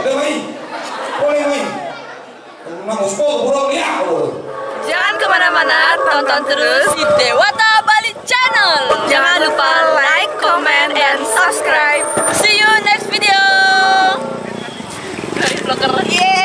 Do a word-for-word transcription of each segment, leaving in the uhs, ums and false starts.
Udah, main. Boleh, main. Nang usko burung ya. Jangan kemana-mana, tonton terus di Dewata Bali Channel. Jangan lupa like, comment, and subscribe. See you next video. Dari vlogger. Yeay.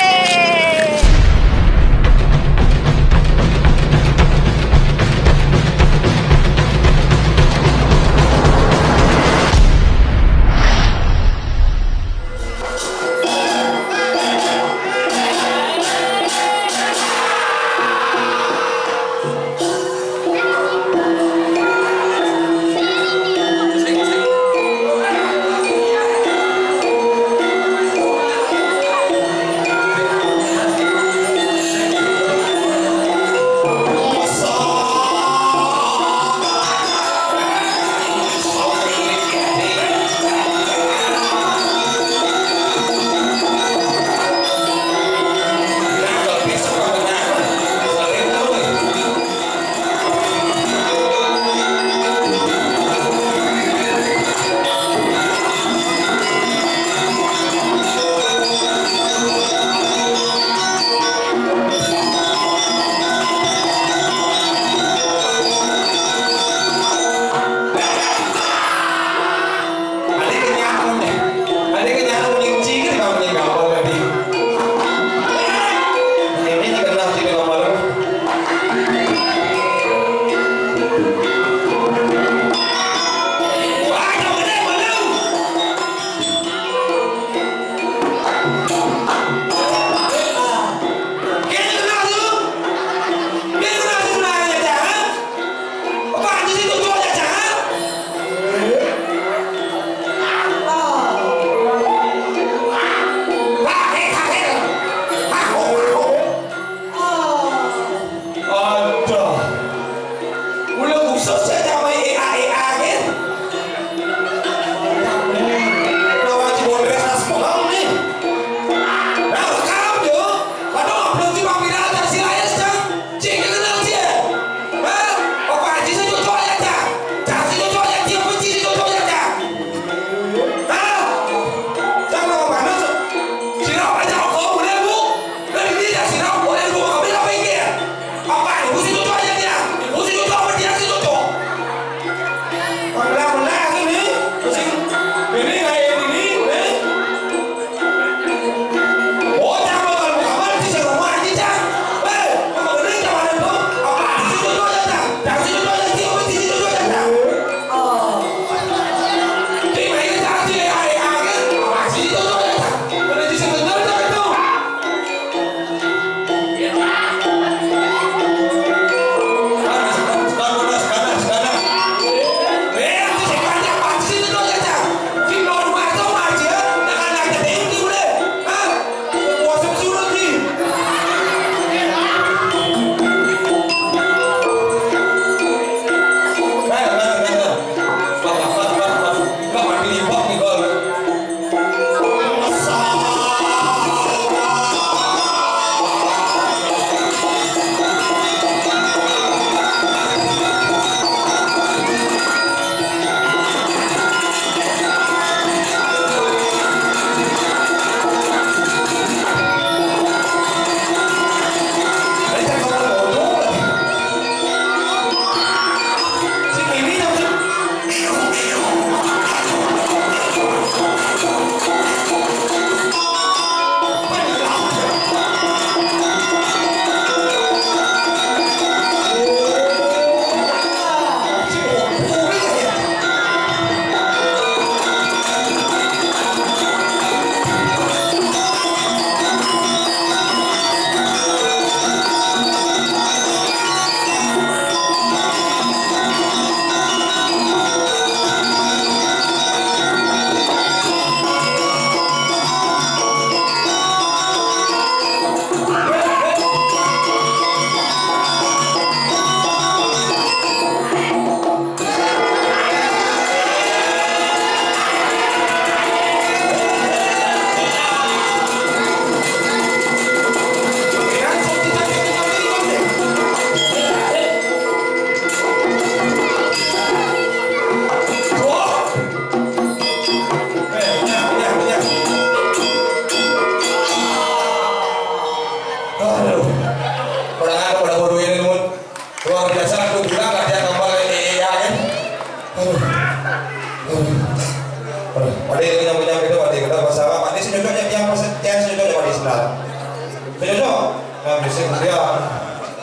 Cocok? Nah, biasanya dia.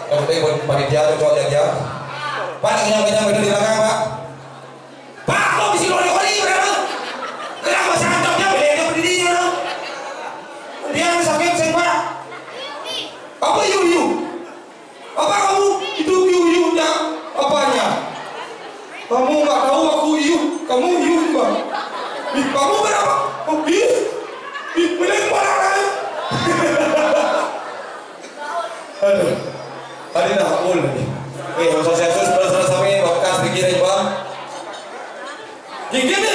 Yang penting buat panitia cocok ya dia. Pak, yang kenyang-kenyang itu di belakang, Pak. Pak, kok bisa lori-lori, berapa? Kenapa santapnya beda berdirinya, no? Dia yang sakit, sih, Pak. Apa yuk, yuk? Apa kamu? Itu yuk, yuknya apanya? Kamu nggak tahu aku yuk, kamu yuk juga. Ih, kamu berapa? Oh, ih, ih, milih mana, eh? Aduh, tadi dah full lagi. Eh, Om Swastiastu, saudara-saudara kami, bakas pikirin, Bang. Gini,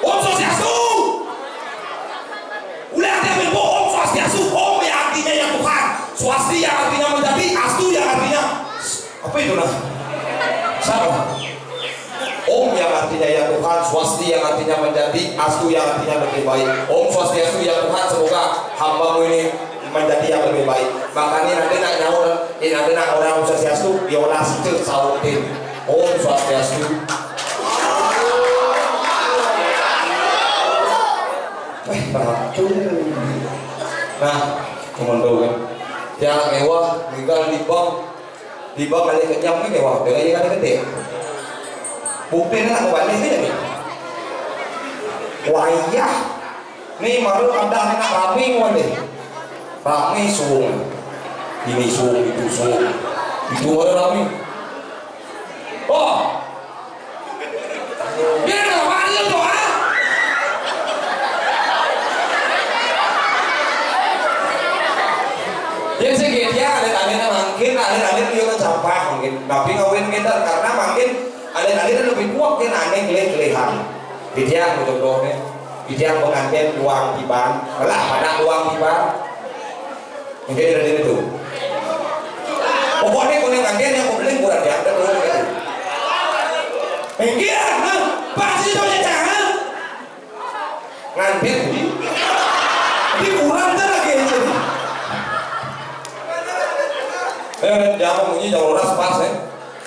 Om Swastiastu. Udah ada yang Om Swastiastu, Om yang artinya ya Tuhan, Swasti yang artinya menjadi, Astu yang artinya apa itu, nah? Siapa? Om yang artinya ya Tuhan, Swasti yang artinya menjadi, Astu yang artinya lebih baik. Om Swastiastu ya Tuhan, semoga hambamu ini menjadi yang lebih baik. Makanya nanti nak nyaur, ini nanti nak orang Om Swastiastu, ya Allah, situ sautin. Om Swastiastu. Eh, racun. Nah, teman-teman, yang mewah, tinggal di bank. Di bawah kali kenyam ni, wah, dengan yang ada gede. Bukti ni nak balik ni ni. Wayah. Ni baru ada ni nak rame ni. Rame sung. Ini sung, itu sung. Itu baru rame. Oh. Dia dah wani tu, ah. Jadi sikit dia alit-alit mangkin, alit-alit dia kan sampah mangkin. Tapi ngawin kita karena mangkin alit-alit lebih kuat kan, aneh kelih-kelihan. Dia contohnya, dia pengantin uang tiban, lah pada uang tiban. Mungkin dari itu. Pokoknya kuning ngantin yang kubeling kurang diangkat dulu gitu. Mungkin, nah, pasti itu aja jangan. Ngantin. Ini kurang kan lagi aja. Eh, jangan bunyi, jangan horas pas, eh.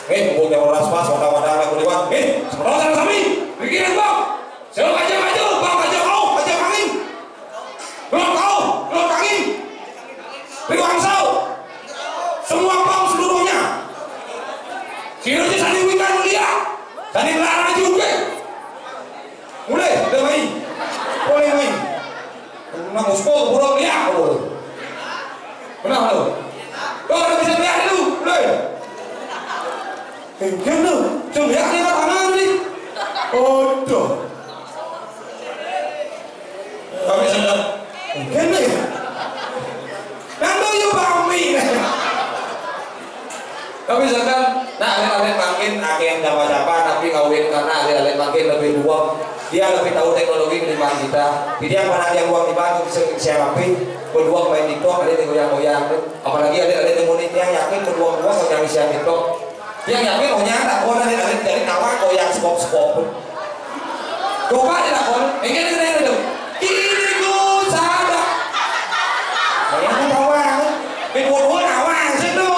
Eh, mumpung jangan horas pas, wadah-wadah anak kuliwat. Eh, sebentar, sama-sama. Pikirin, Bang. Siapa aja, aja, Bang, aja kau, aja kami. Belum tahu, belum kami. Ri Wangsau. Semua pam seluruhnya. Sini saling wikan mulia. Saling larang juga. Mulai, udah main. Boleh main. Nah, muspol, burung dia. Kenapa lu? Kau udah bisa lihat dulu, mulai. Eh, kan lu, coba lihat dia tangan nih. Aduh. Tapi sudah, eh, kan nih. Nanti yuk pamit. Tapi misalkan, nah, alit-alit mangkin, akeh yang japa-japa, tapi ngawin karena alit-alit mangkin lebih dua. Dia lebih tahu teknologi ketimbang kita. Jadi yang mana dia uang di bank bisa siapa? Berdua main TikTok, ada yang goyang-goyang. Apalagi alit-alit yang mau nikah, yakin berdua-dua kalau yang bisa TikTok. Yang yakin punya tak kau alit-alit dari kawan kau yang sekop-sekop. Coba dia tak kau, ini kan kena itu. Ini ku sadar. Yang ku tahu, ini dua-dua nawang situ.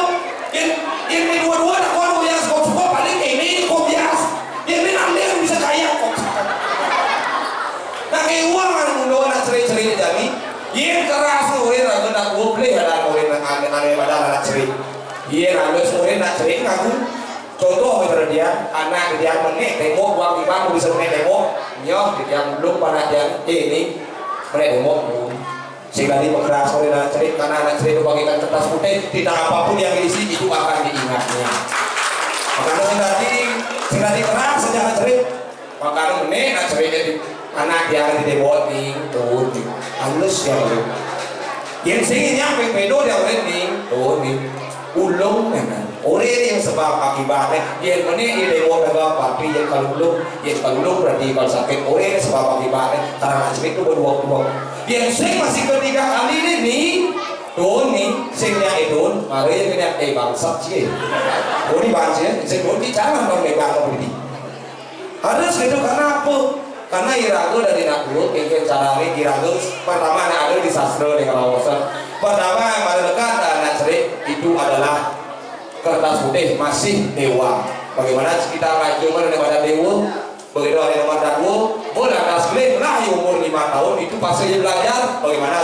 Ini, ini dua-dua tak kau yang sekop-sekop, paling ini kau bias. Ini nanti yang bisa kaya kok. Nah, kayak uang anak muda, anak cerai-cerai jadi. Yang keras tu, orang nak kena boleh ada orang nak aneh-aneh pada anak cerai. Iya, nah, lu semuanya nak cerai ngaku. Contoh misalnya dia, anak dia menik tembok, buang di bangku bisa menik tembok. Nyoh, dia belum pada dia, eh, ini menik tembok. Sing tadi berkeras oleh anak cerai, karena anak cerai itu bagaikan kertas putih, tidak apapun yang diisi itu akan diingatnya. Makanya sing tadi, sing tadi keras saja anak cerai. Makanya menik nak cerai jadi anak dia akan tidak buat nih, tuh, nih. Halus ya, lu. Yang sing nyampe pedo dia oleh nih, tuh, nih. Ulung, ya kan? Orang yang sebab akibatnya, yang menik dia buat dagang pati, yang kalau ulung, yang kalau ulung berarti kalau sakit, orang yang sebab akibatnya, karena nak cerai itu berdua-dua. Yang sing masih ketiga kali ini nih, tuh, nih, singnya itu, mari yang kena, eh, bangsat sih. Oh, ini bangsat, sing tuh, ini jangan dong, eh, bangsa ini. Harus gitu, karena apa? Karena iraga dari nak dulu, mungkin caranya iraga pertama nak ada di sastra nih kalau bosan. Pertama, pada dekat anak cerai itu adalah kertas putih masih dewa. Bagaimana kita ngaji mana daripada dewa? Begitu ada nomor dua, bola atas kelih lah umur lima tahun itu pasti dia belajar bagaimana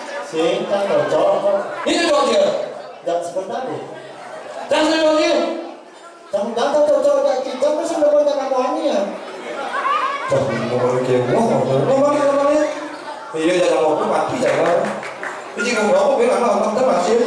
Sing, kan cocok. Ini cocok dia. Jangan sebentar deh. Jangan sebentar dia. Jangan, jangan cocok kayak kita, terus udah banyak kamuannya. Jangan ngomong kayak gua, ngomong, ngomong, ngomong. Iya, jangan ngomong mati, jangan. Ini juga ngomong, gue nggak nonton, kan masih.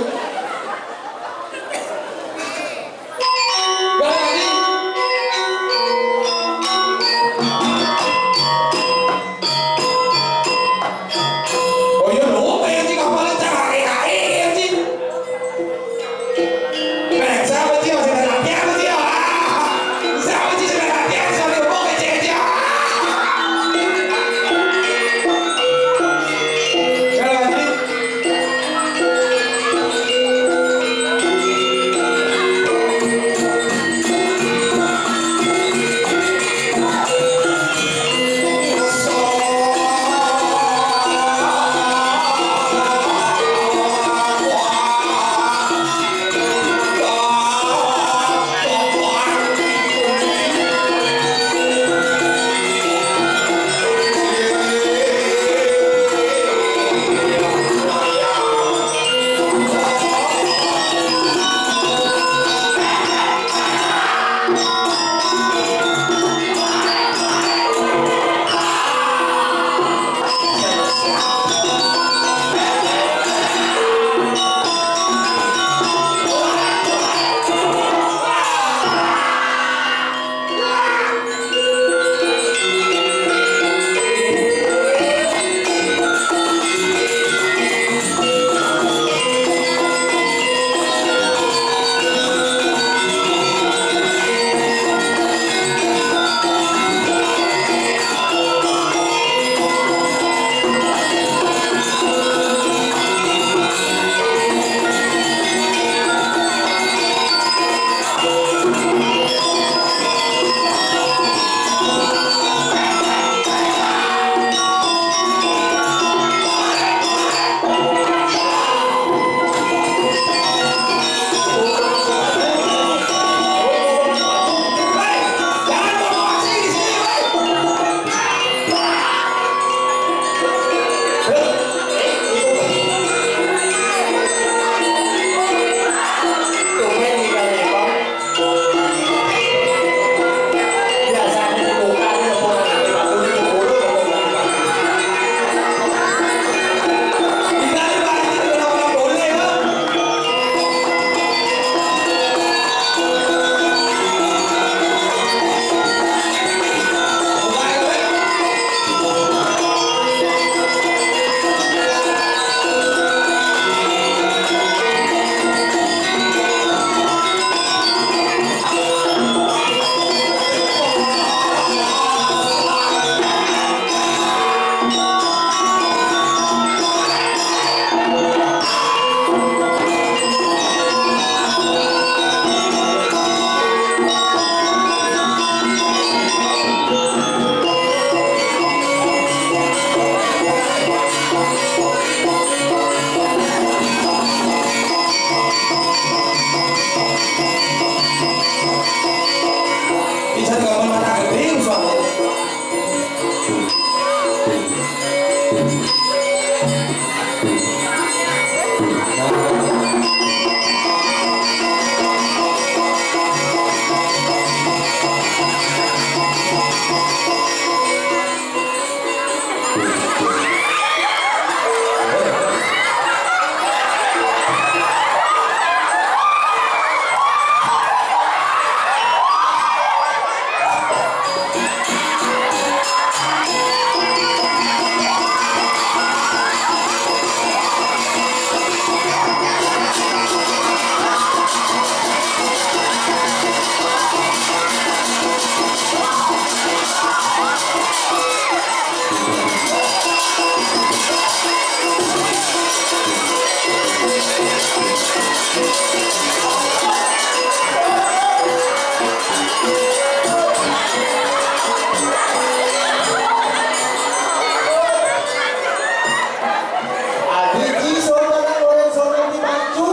Adi ci, saudara orang sono di Bancu.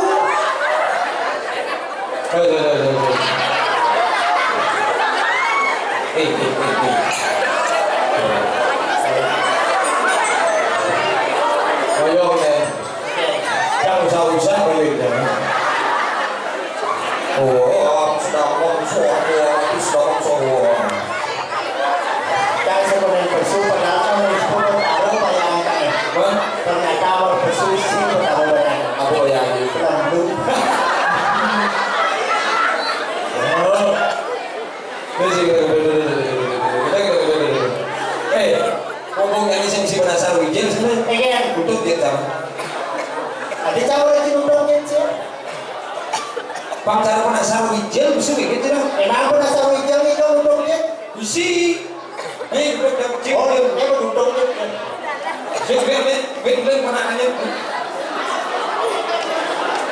Hei, hei, hei, hei, hei. Eh, eh, eh, eh. Ayo, eh. Jangan usah-usah, ayo, jangan. Oh, sudah ngomong, sudah ngomong, sudah ngomong. Kan sebenarnya bersyukur, padahal kan mau sepuluh tahun bayangkan. Hah? Ternyata mau bersusi, tahu bayangkan. Apa bayangkan? Terlalu. Oh. Eh, ngomong yang sing si penasar wijil sini. Iya. Untuk dia tahu. Ada campur lagi untuk dia sih. Bang cara penasar wijil mesti begitu lah. Emang penasar wijil itu untuk dia? Bisi. Eh, betul. Oh, dia betul dia. Sing, ben, ben, ben, ben, mana nanya?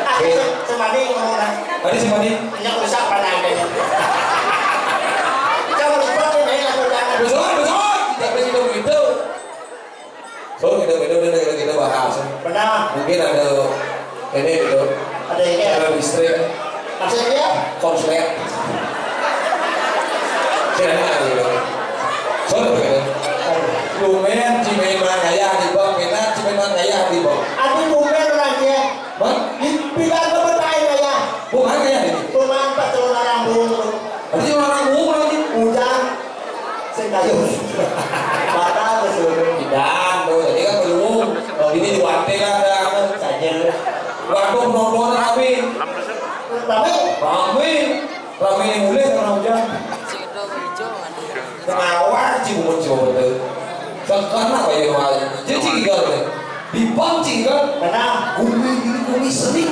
Ah, se-, semani ngomong lah. Tadi semani. Nyak rusak panah dia. Kamu lupa dia main lagu jangan. Betul, betul. Tidak boleh gitu begitu. So, kita, kita, kita, kita bahas. Benar. Mungkin ada ini gitu. Ada ini. Ada listrik. Maksudnya? Korslet. Kira-kira gitu. Sorry, gitu. Lumayan, cimen orang kaya di bawah, minat, cimen orang kaya di bawah. Aku lumayan orang kaya. Hah? Di, di bawah apa, kaya? Bukan kaya ini. Cuman pas celana rambut. Berarti orang umum lagi. Hujan. Sing kayu. Mata ke seluruh. Tidak, tuh. Jadi kan belum. Kalau ini di warteg ada, apa saja. Waktu penonton rame. Rame? Rame. Rame mulai karena hujan. Ngawar, Cibungut, Cibungut. Sekarang apa ya, Wak? Jadi, Cik Igal, nih. Di bank, Cik Igal. Kenapa? Gumi, gumi, gumi seni.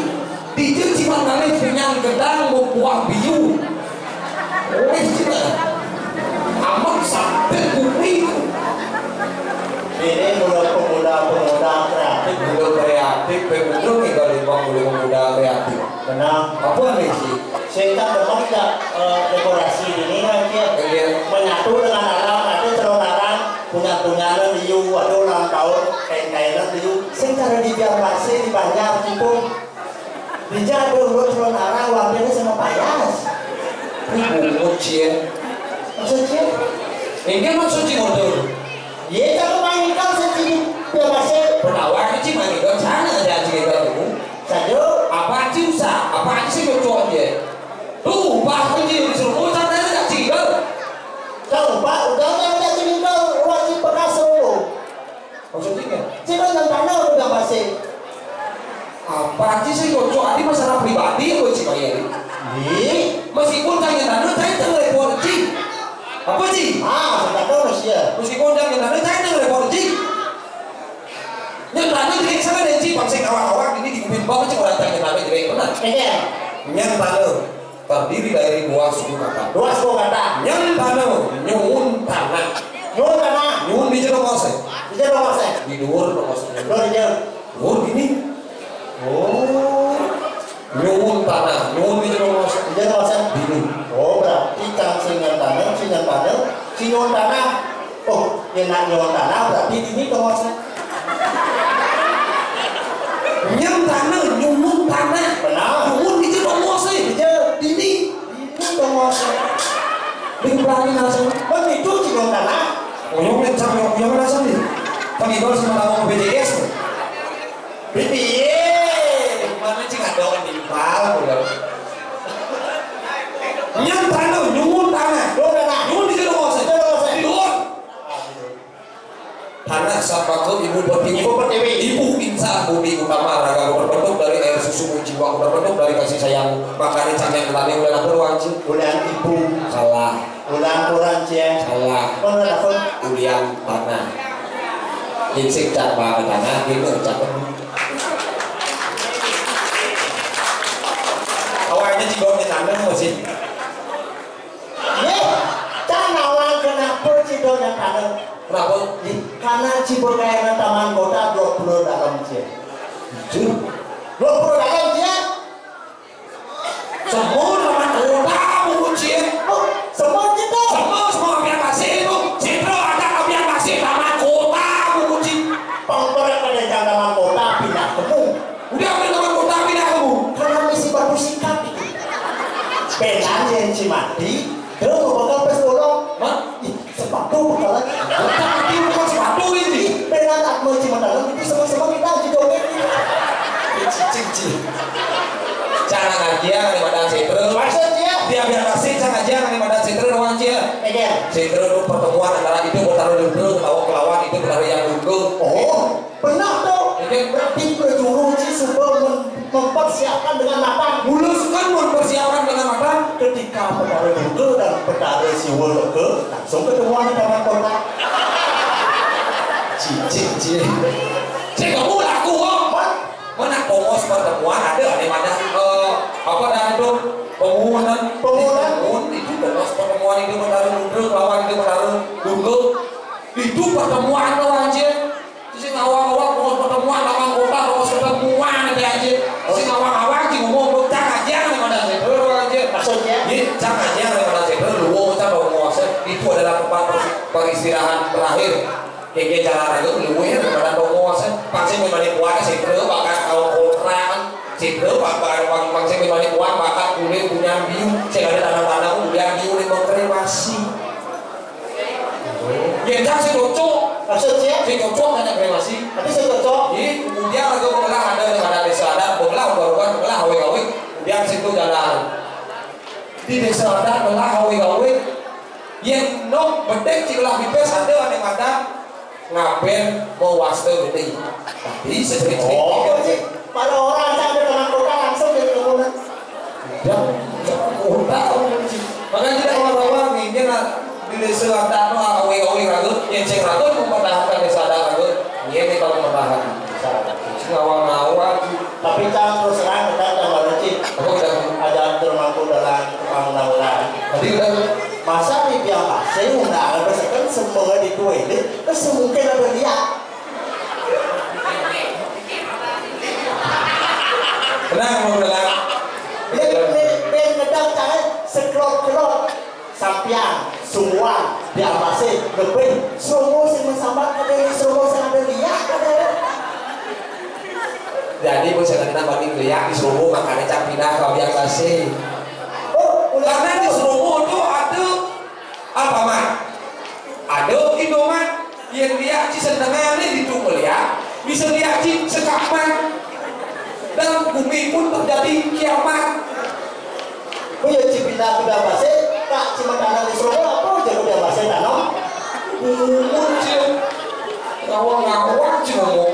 Dijil cuma ngalih punya gedang, mau buah biu. Oleh cina. Amat sampai gumi. Ini mulai pemuda-pemuda kreatif. Mulai kreatif, pemuda nih, kalau di bank mulai pemuda kreatif. Benar. Apa nih sih? Saya tak demen nggak, eh, dekorasi ini kan dia. Iya. Menyatu dengan alam, ada celon alam, punya-punyaan liu, ada ulang tahun, kain-kainan liu. Saya cara di biar masih di Banjar gitu. Di jadul lo celon alam, warnanya sama payas. Ini bungut sih ya. Maksudnya? Ini maksudnya motor. Iya, kalau main kau sendiri biar masih. Penawar ini main kau sana aja cerita dulu. Saja. Apa aja usah, apa aja sih cocok aja. Tuh, bah aja disuruh utang dari tak tinggal. Tahu, Pak, udah ada tinggal wajib bekas dulu. Maksudnya? Cina yang tanah udah pasti. Apa aja sih cocok, ini masalah pribadi ya, Cik Bayari. Ih. Meskipun tanya tanah, saya tak repot, Cik. Apa, Cik? Ah, sudah tahu sih ya. Meskipun tanya tanah, saya tak repot, Cik. Nyentana jadi sana deh, Cik, bangsa awak-awak ini di kuping bawah, Cik, orang tanya tanah jadi benar. Iya. Nyentana terdiri dari dua suku kata. Dua suku kata. Nyentana, nyuwun tanah. Nyuwun tanah. Nyuwun di jero kose. Di jero kose. Di dhuwur kose. Dhuwur di jero. Dhuwur gini. Oh. Nyuwun tanah, nyuwun di jero kose. Di jero kose. Gini. Oh, berarti kan sing nyentana, sing nyentana, sing nyuwun tanah. Oh, yen nak nyuwun tanah berarti dini tongose. Nyuwun tanah, nyuwun tanah. Benar. Nyuwun iki tongose. Iya. Dini. Dini tongose. Ning berani langsung. Begitu nyuwun tanah. Oh, yang kencang, yang, yang langsung nih. Kan itu harus menanggung B P J S. Piye? Mana cing ada orang timpal, udah. Nyang tanah, nyuwun tanah. Nyuwun tanah. Nyuwun di sini, Bos. Di sini, Bos. Di luar. Tanah sapaku ibu pertiwi. Ibu pertiwi. Ibu insan budi utama, raga berbentuk dari air susu, jiwa berbentuk dari kasih sayang. Makanya cangkang tadi udah lapor wajib. Udah ibu. Salah. Ulang kurang cie. Salah. Mana dapat? Ulian tanah. Ginsik cak tanah, gini cak. Awalnya jigong di tanah masih. Ye, can nawang kenapa cidok yang kanan? Kenapa? Ih, karena Ciberkayana Taman Kota dua puluh dalam cie. Itu. Dua puluh dalam cie. Semua Taman Kota, Bu Kucing. Oh, semua gitu. Semua, semua apian masih itu. Sindro ada apian masih Taman Kota, Bu Kucing. Pengkorak pada Taman Kota pindah temu. Udah, udah, Taman Kota pindah temu. Karena misi batu sikat itu. Penan yang cimati, dia mau bakal pes bolong. Hah? Ih, sepatu bukan lagi. Bukan, ini bukan sepatu ini. Ih, penan aku cimatalan itu sama-sama kita di dompet ini. Cici, cici. Cara ngajian nih, Madam Sentral. Maksudnya? Dia biar pasti cara ngajian nih, Madam Sentral, lawan dia. Iya. Sentral itu pertemuan antara itu bertaruh dulu, lawan kelawan itu bertaruh yang dulu. Oh, benar tuh. Iya. Berarti berjuru ci sudah mem-, mempersiapkan dengan matang. Mulus kan mempersiapkan dengan matang. Ketika Betara Durga dan Betara Siwa Lega langsung ketemuan di Taman Kota. Cici, cici. Cek kamu laku, Om. Mana? Mana pongos pertemuan ada, ada mana? Eh, apa dah itu? Pemuhunan. Pemuhunan. Pemuhun, itu pongos pertemuan itu Betara Durga lawan itu Betara Durga. Itu pertemuan tuh, anjir. Sing awang-awang pokok pertemuan Taman Kota, pokok pertemuan itu aja. Sing awang-awang sing ngomong, "Cang aja nih pada senter aja." Maksudnya? Iya, cang aja nih pada senter, lu mau cang mau nguasa. Itu adalah tempat per-, peristirahat terakhir. Kayak cara itu luwih daripada nguasa. Pasti memang kuat sih, terus bakal kau kontrakan. Sih, terus bakal, bakal, pasti memang kuat bakal kulit punya biu. Saya ada tanah-tanah punya biu di kremasi. Yén sing cocok. Maksud sia? Sing cocok nanya kremasi. Tapi sing cocok. Jadi, kemudian ada pengelah, ada yang ada desa adat, pengelah, barukan pengelah, awik-awik. Kemudian situ jalan. Di desa adat, pengelah, awik-awik. Yén nok bedek, cik lah pipis, ada, ada madan. Ngaben mau waste gede. Tapi sering-sering. Oh, sih. Kalau orang sampai teman kota langsung jadi kerumunan. Udah, udah, udah. Makanya tidak awal-awal nih, dia nak di desa ada no awe-awe ragu, nyeceng ragu, mempertahankan desa ada ragu. Iya nih kalau mempertahankan desa ada. Ngawa-ngawa. Tapi kan terus terang, kita tambah lecik. Apa udah? Ada termangkuk dalam pembangunan. Tadi udah. Masa di Piang Pasir, undangan besar kan semua di toilet, terus mungkin ada dia. Tenang, Bang Dalang. Lek, lek, lek ngedang tangan, sekelot-kelot. Sampian, semua, diawasi, lebih. Semua sing mensambat, ada yang semua sing ada lihat, ada. Jadi, bos yang kena banding lihat di semua, makanya cap pindah ke biar kasih. Oh, udah. Karena di semua tuh ada apa, Mak? Ada Indomaret. Yén liak ci setengah nih di tunggal ya, bisa liak ci sekapan. Dan bumi pun terjadi kiamat. Oh ya, ci pindah pindah pasir, tak cuma tanam di Solo apa aja udah pasir tanam. Umur ci, ngawang-ngawang ci ngomong.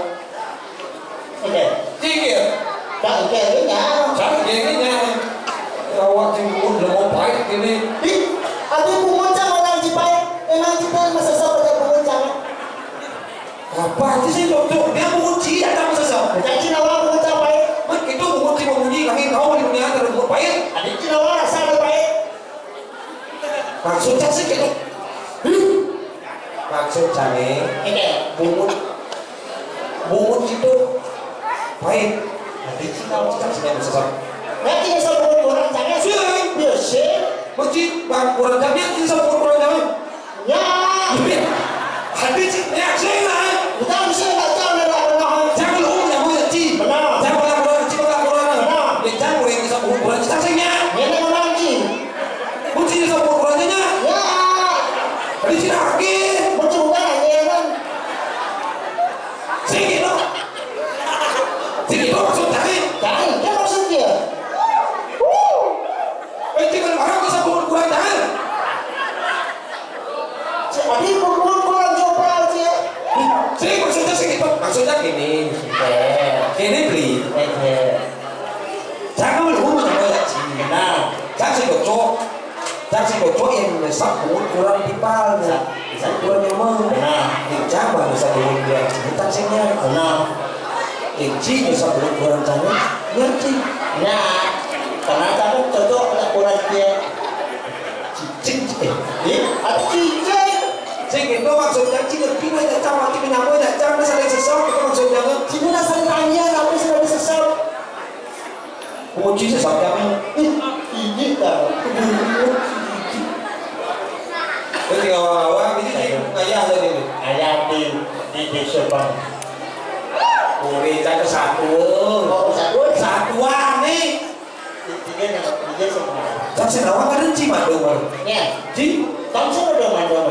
Oke. Cingkir. Tak oke, ini nyang. Cari dia ini nyang. Ngawang ci umur belum mau pahit gini. Ih, ada bungut sama orang Cipai. Emang kita masa sama aja bungut sama. Apa aja sih, Dok? Dok, dia mau kunci, ada masa sih? Bukan Cina orang mau capai. Mat, itu mau kunci, mau kunci, kami tahu di dunia ada mau pahit. Ada Cina orang rasa ada pahit. Maksudnya sih gitu. Huh? Maksudnya nih, ini bungut, bungut itu pahit. Ada Cina orang rasa ada masa sih? Nanti saya buat orang sana. Sih. Iya, sih. Masjid, bang, kurang jamnya, ini sama kurang jamnya. Ya. Hati cik, ya, sing lah. Bukan sing, tak tahu dah lah, benar. Jangan lu, jangan lu, cik. Benar. Jangan pernah, pernah, cik, pernah, pernah. Benar. Ya, jangan lu yang bisa buku, pernah, cik, tak sing, ya. Ya, tak pernah, cik. Kunci bisa buku, pernah, cik, ya. Ya. Tadi cik lagi. Betul, kan, ya, kan. Sing, gitu. Itu maksudnya. Jangan, itu maksudnya. Wuh. Eh, jangan marah, bisa bangun kurang, jangan. Cek, tadi bangun kurang coba aja. Sih, maksudnya sih gitu. Maksudnya gini. Eh, gini, Bli. Eh, eh. Jangan lu ngomong sama ya, Ci. Nah, jangan sih cocok. Cak sing cocok yang ngesap bungut kurang tipal, bisa, bisa. Kurang nyaman. Nah, yang cak mah ngesap bungut kurang cinta singnya. Nah, yang ci ngesap bungut kurang cantik, ngerti? Nah, karena cak cocok nggak kurang dia. Cicing, eh, iya, ada cicing. Sing itu maksudnya ci ngerti nggak, cak mati menyambut, cak saling sesal, itu maksudnya. Sini rasa tanya, tapi sudah disesal. Kunci sih sampai ih, ini dah. Itu tinggal awal-awal ini sih ayah tadi nih. Ayah di di desa bang. Murid kan satu. Oh, satu. Satuan nih. Tiga nama tiga semua. Saksi nawang kan ci mandung baru. Ya. Ci. Kamu sudah mandung.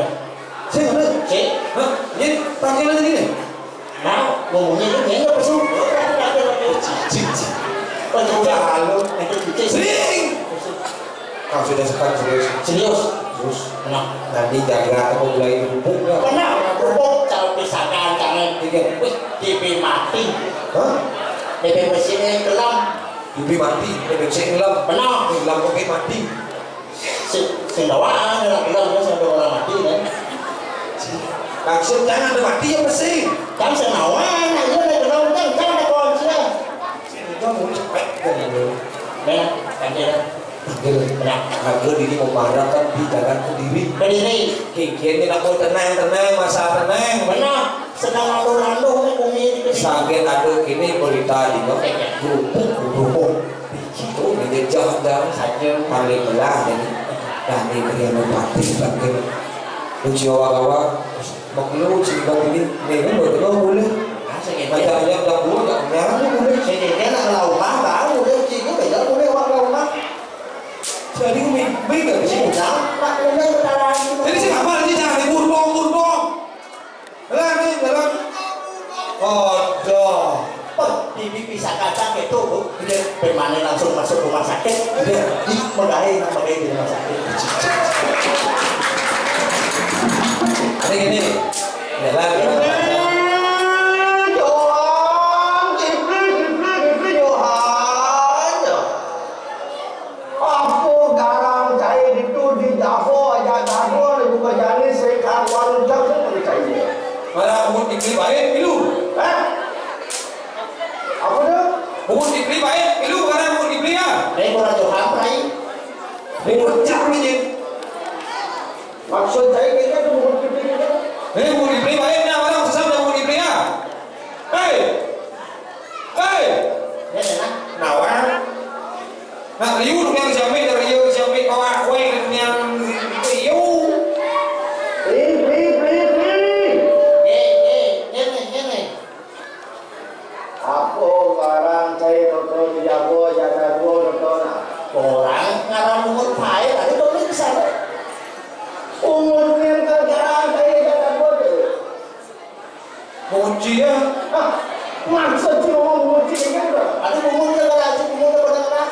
Saya mana? Ci. Hah? Ini panggilan ini nih. Nah, ngomongnya itu kayaknya pesu. Cicing. Udah halu. Sering. Kamu sudah sekarang serius. Serius. Serius. Nah, nanti jaga aku mulai dipupuk ya. Pernah dipupuk, kalau misalkan jangan tiga. Wih, T V mati. Hah? T V mesinnya kelam. T V mati, T V mesin kelam. Benar. Kelam kopi mati. Sing sing bawaan ora gelem terus sampai orang mati kan. Maksud jangan ada mati ya mesti. Kan sing bawaan aja nek gelem kan kan ada kunci. Itu mau cepet kan. Nah, kan dia. Nah, aku diri mau marah kan di dalam sendiri. Berdiri. Kiki ini nak mau tenang tenang masa tenang. Benar. Sedang lalu-lalu nih bumi ini. Sakit aduh ini berita di bawah. Kerupuk kerupuk. Itu menjejah dan saja paling belah ini. Dan ini yang mati bangkit. Uji awak-awak makhluk cinta ini ini betul boleh. Macam ayam dah buat tak nyarang boleh. Saya kira nak lawan mah baru boleh cinta beda boleh awak lawan mah. Jadi ini beda sih. Cinta tak boleh utara. Jadi sih apa sih jangan burbong burbong. Jalan nih, jalan. Aduh. Peh, bibi bisa kacang itu, Bu. Iya. Permane langsung masuk rumah sakit. Iya. Ih, megahe nak megahe di rumah sakit. Ada gini. Jalan, jalan, jalan. Johan, Jibri, Jibri, Jibri, Johan. Apa garang cai ditu di Javo aja dadua dibuka jani sekat warung jagung cai. Mana buku dibeli baik pilu? Hah? Apa tu? Buku dibeli baik pilu, mana buku dibeli ya? Eh, kurang jauh apa ni? Ini pecah ni je. Maksud saya kayaknya tu buku dibeli ni. Eh, buku dibeli baik ni, mana susah dah buku dibeli ya? Hei! Hei! Nawang. Nak riu tu yang jamit dari riu jamit kau aku yang riu. Ri, ri, ri, ri. Eh, eh, ngene, ngene. Apa barang saya toto dijago jatah dua toto nak? Orang ngaran umur pae tadi beli ke sana. Umur yang garang saya jatah dua tu. Muji ya. Ah, maksud si ngomong muji kan? Ada ngomong dia kalau aja ngomong dia pernah kena.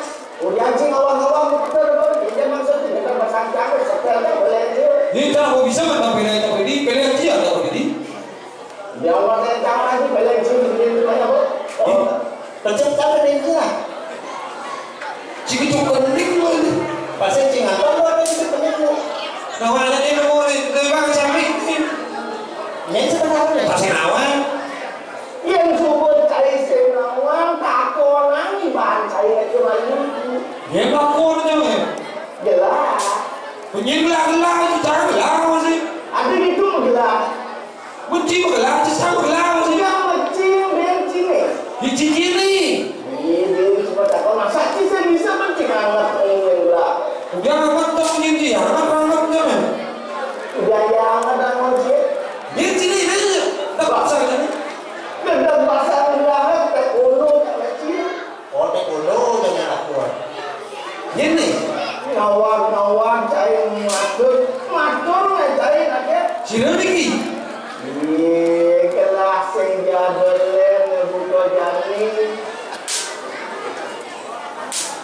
Udah anjing awang-awang betul betul. Dia maksud dia kan pasang cawe setel tak boleh dia. Ini tak mau bisa mah tak pilih tak pilih pilih aja tak pilih. Dia awal saya cawe aja boleh anjing begini banyak kok. Oh, kecil tak ada itu lah. Cik itu pening loh ini. Pasti cing apa lo ada itu pening lo. Nah, ada ini mau nih, lebih bagus sampai ini. Ini sebenarnya. Pasti lawan. Yang subur cai senawang takonan iban cai aja main. Ya bakul aja ya. Jelas. Bunyi belah-belah itu cara belah masih. Ada itu belah. Benci belah, sesama belah masih. Yang mecing benci nih. Benci kiri. Ini dia semua takut masa sih saya bisa benci amat ini belah. Udah amat dong ini dia, amat amat jangan. Udah ya amat dan mau cik. Dia sini aja. Tak paksa kan? Gendang pasang banget, tak ulu, tak kecil. Oh, tak ulu, jangan aku. Ini. Ngawang-ngawang, cai matur. Matur, cai, nak ya. Sini lagi. Iya, kelas yang dia belen, buka jani.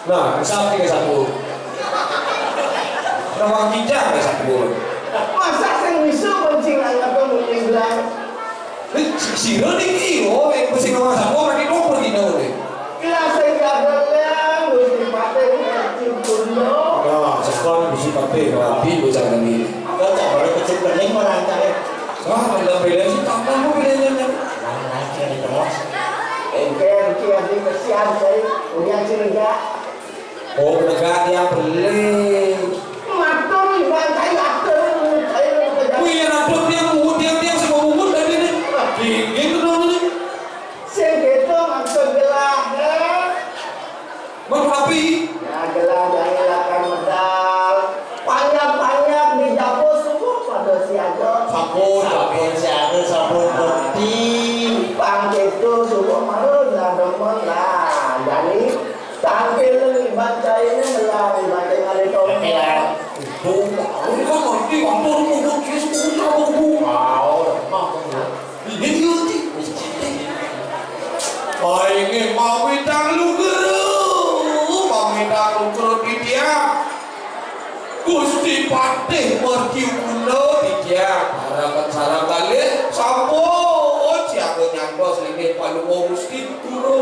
Nah, sapi ke sapu. Nawang kijang ke sapu. Masa sing misu pancing anakku mung bilang. Sira niki, oh, yang mesti nawang sapu, pakai kompor kita, oh. Kira sing kadang Gusti Patih Raja Kundo. Nah, sekarang Gusti Patih, rapi bocah ini. Ada tak baru kecil pening merancang. Wah, ada beda sih, tambah apa bedanya? Nah, nah, kira di tengah. Engke, engke, adi kesian, cai. Punya curiga. Oh, penegak yang beli. Matur, Iban, cai, atur, cai, cai. Wih, yang atur, tiang mungut, tiang, tiang, sama mungut tadi nih. Dingin tuh namanya. Sing gitu maksud gelah, eh? Mun api? Ya, gelah jani lakar medal. Panjak-panjak di dapur subuh pada siaga. Sampun, sampun siaga, sampun bukti. Pang itu subuh malu lah demen lah. Jani tampil Iban cai ini melah, Iban cai ngalih tongkol. Tapi lah, ibu, aku kan ngerti, waktu aku mau kius, aku tahu, aku. Wow, emang, emang. Ini dia, Ti. Paringe mamitang luguru, mamitang luguru titiang. Gusti Patih Mercu Kundo titiang. Sareng, sareng kalih sampun siaga nyantos linggih palungguh Gusti Guru.